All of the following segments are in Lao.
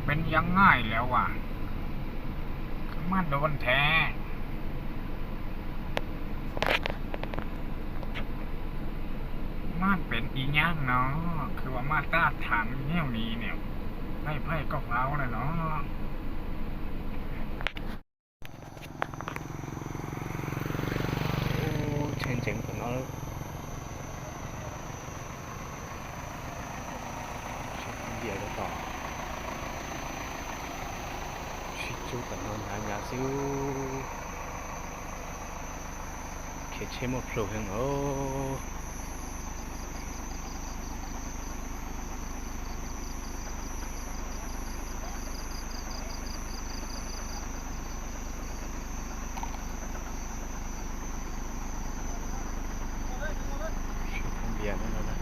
ເປັນຫຍັງງ່າຍແລ້ວວະ ຄືມາໂດນແທ້ ມັນເປັນອີຫຍັງເນາະ ຄືວ່າມາຕາດທາງແນວນີ້ແນວ ໃຜໆກໍເຜົາແຫຼະເນາະ. ໂອ້ ເທັງເຈັງເພິ່ນເນາະ ເຊັກເບັຍກັນຕໍ່ ຊິຈູກັນນອນຫາຍາຊິວ ເຂດເຊໂມໂພແຫ່ງ ໂອ້ ເບຍນັ້ນນະ.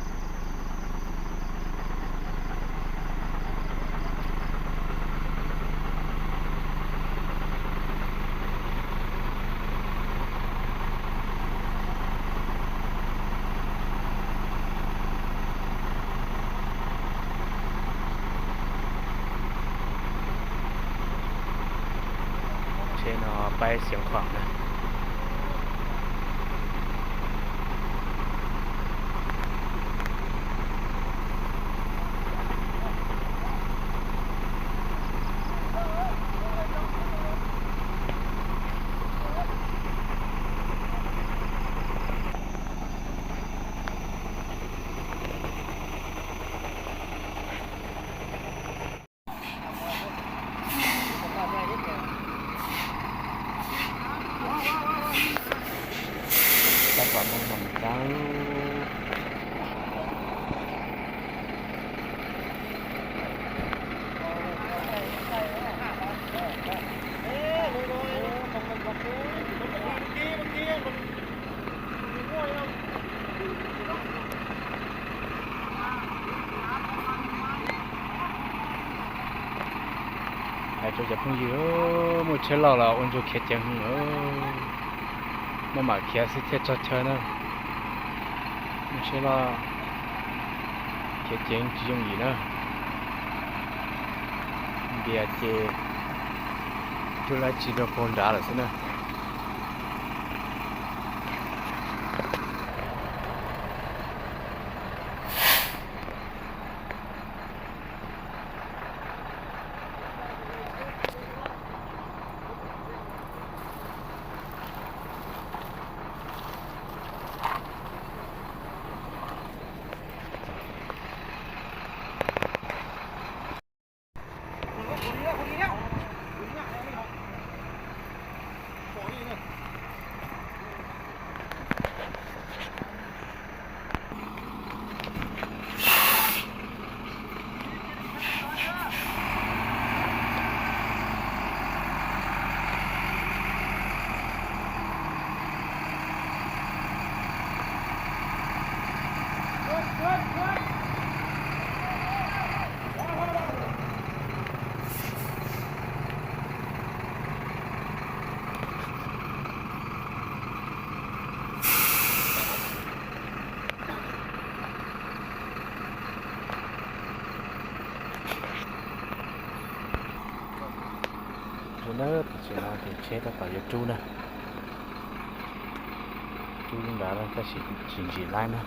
ເຊນອໄປຊຽງຂວາງນະ. ໃຫ້ໂຈຈະເພິ່ງຢືນ ໂອ້ ມື້ເຊົ້າລາວລາວ ໂອນໂຈເຂດແຈ້ງຫຶງ ເອີ ມາໝາກເຂຍຊິເທດຈອດເທີນ ມື້ເຊົ້າລາວ ເຂດແຈ້ງຈິຍົງອີນະ ເບຍເຈ ຈຸລາຈິໂດໂກນດາລະຊິນະ. ໂຕເນີດ ເຊນອນເທເຊດ ແລ້ວກໍຢູທູນະ ຈູນດາລະກະຊິຈິນຈີໄລນະ.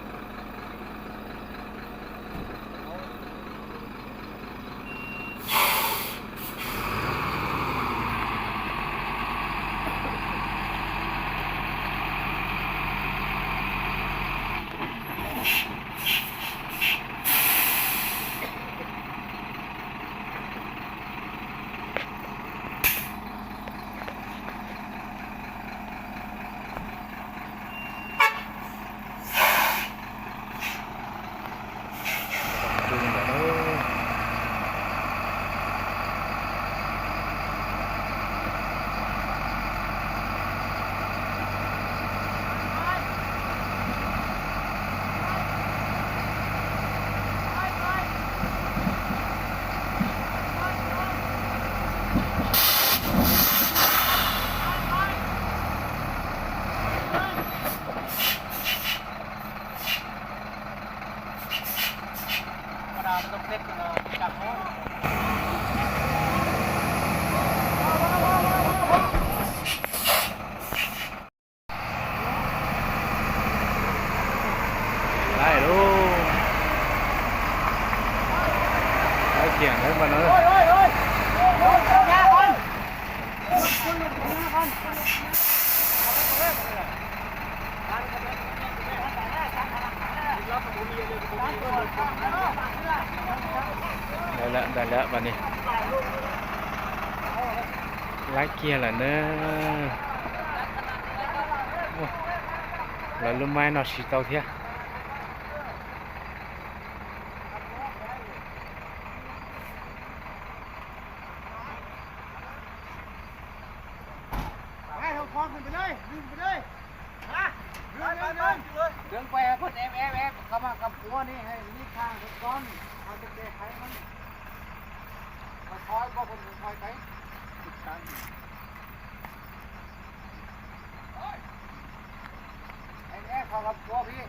ທຳມະດາມັນຕ້ອງເຊັດ ເອີ ຈັບເນາະ. ສຽງເດີບັດເດີ. ໄດ້ແລ້ວ ໄດ້ແລ້ວບັດນີ້ ຫຼາຍເກຍແລ້ວເດີ. ໂອ້ ລອຍລົມໄມ້ເນາະ ສີເກົ່າເທື່ອ. ໄປ ເອົາຄອງຂຶ້ນໄປເລີຍ ດຶງໄປເລີຍ ດຶງ ດຶງ ດຶງ ດຶງໄປໃຫ້ເພິ່ນແອບ ແອບ ແອບເຂົ້າມາກັບຄົວນີ້ ໃຫ້ມີທາງເພິ່ນກ່ອນ ເຮົາຈະແກ້ໄຂມັນ ຄ່ອຍໆ ບອກເພິ່ນຄ່ອຍໆ ໄປ ແອບ ແອບເຂົ້າກັບຄົວພີ້.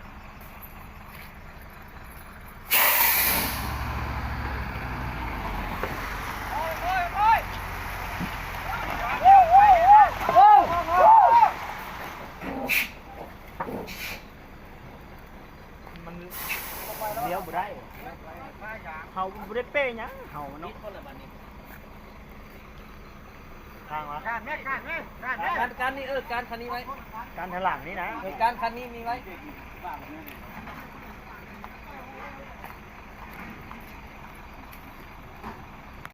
ມັນລ້ຽວບໍ່ໄດ້ ເຮົາບໍ່ໄດ້ເປ້ຫຍັງ ເຮົາເນາະ ທາງວະ ການແມ່ ການແມ່ ການແມ່ ການ ການນີ້ ເອີ ການຄັນນີ້ໄວ້ ການທາງຫຼັງນີ້ນະ ເອີ ການຄັນນີ້ມີໄວ້.